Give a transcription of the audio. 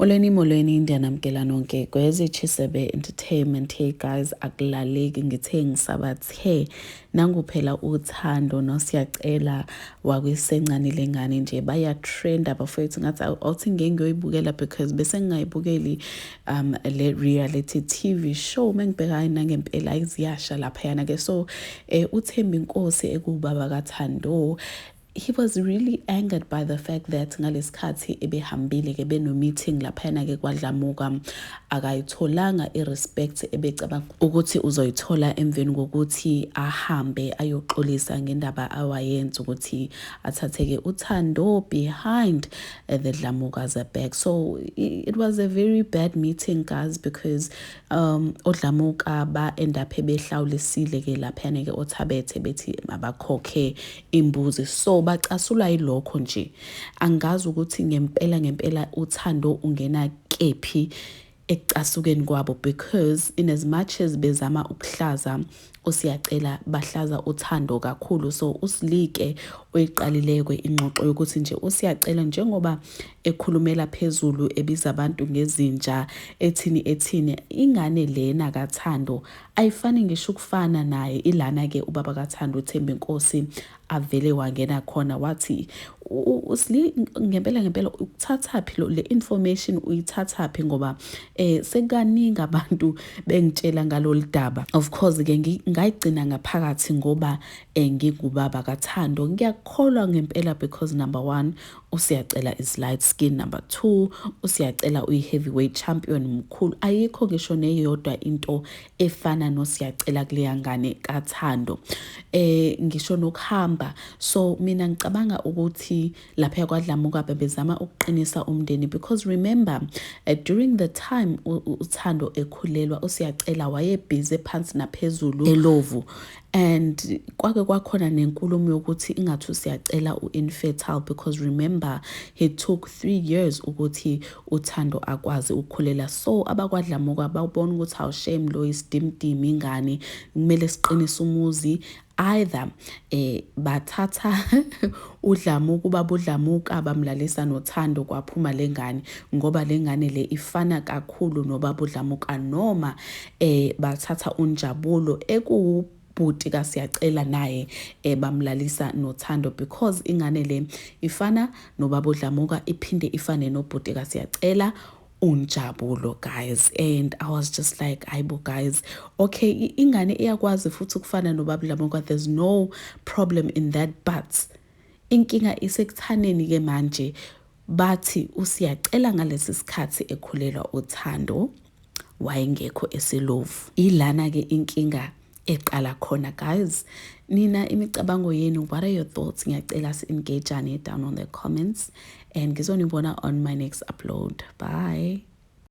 Molweni, molweni, ndiyanamkela nonke kwezi Chisebe Entertainment. Hey guys, akulaleki, ngithe ngisabathe nangu phela uThando noSiyacela wakwisencane lengane nje bayatrenda bafowethu. Ngathi awuthi ngeke ngiyoyibukela because bese ngingayibukeli le reality TV show. Mengibheka nangempela iziyasha laphayana ke. So uThembi Nkosi ekuwubaba kaThando, he was really angered by the fact that ngalesikhathi ebehambile ke beno meeting laphayana ke kwaDlamuka, akayitholanga i-respect ebecabanga ukuthi uzoyithola emveni kokuthi ahambe ayoxolisa ngendaba awayenza ukuthi athatheke uThando behind the Dlamuka's back. So it was a very bad meeting, guys, because oDlamuka ba end up behlawulisile ke laphayana ke oThabethe, bethi mabakhokhe imbuzi. So bacasulwa yilokho nje. Angazi ukuthi ngempela ngempela uThando ungena kephi ekucasukeni kwabo, because in as much as bezama ukuhlaza uSiyacela, bahlaza uThando kakhulu. So uSilike oyiqalileyo ingxoxo yokuthi nje uSiyacela njengoba ekhulumela phezulu, ebiza abantu ngezinja, ethini ethini, ingane lena kaThando ayifani ngisho ukufana naye. Ilana ke ubaba kaThando uThembi Nkosi avele wangena khona, wathi, "Usli, ngempela ngempela ukuthathaphi le information? Uyithathaphi? Ngoba sekaningi abantu bengitshela ngalolu daba." Of course ke ngayigcina ngaphakathi ngoba ngingubaba kaThando, ngiyakholwa ngempela because number 1, uSiyacela is light skin, number 2, uSiyacela uyi heavyweight champion, mkhulu, ayikho ngisho neyodwa into efana noSiyacela kuleya ngane kaThando, ngisho nokuhamba. So mina ngicabanga ukuthi lapha kwaDlamuka bebezama ukuqinisa umndeni, because remember, during the time uThando ekhulelwa, uSiyacela wayebhizi phansi naphezulu eLovu, and kwake kwakhona nenkulumo yokuthi ingathi uSiyacela u-infertile, because remember, he took 3 years ukuthi uThando akwazi ukukhulela. So abakwaDlamuka bawubona ukuthi awu shame, lo isidimdimi ingane, kumele siqinise umuzi. Either bathatha uDlamuka, ubaba uDlamuka, bamlalisa noThando, kwaphuma lengane, ngoba lengane le ifana kakhulu nobaba uDlamuka, noma bathatha uNjabulo eku bhuti kaSiyacela naye bamlalisa noThando, because ingane le ifana nobaba uDlamuka, iphinde ifane nobhuti kaSiyacela uNjabulo, guys. And I was just like, "Ayibo guys, okay, ingane iyakwazi futhi ukufana nobaba Dlamuka, there's no problem in that." But inkinga isekuthaneni ke manje, bathi uSiyacela ngalesi sikhathi ekhulelwa uThando wayengekho eSilovu. Ilana ke inkinga eqala khona, guys. Nina imicabango yenu, what are your thoughts? Ngiyacela si-engage down on the comments and ngizonibona on my next upload. Bye.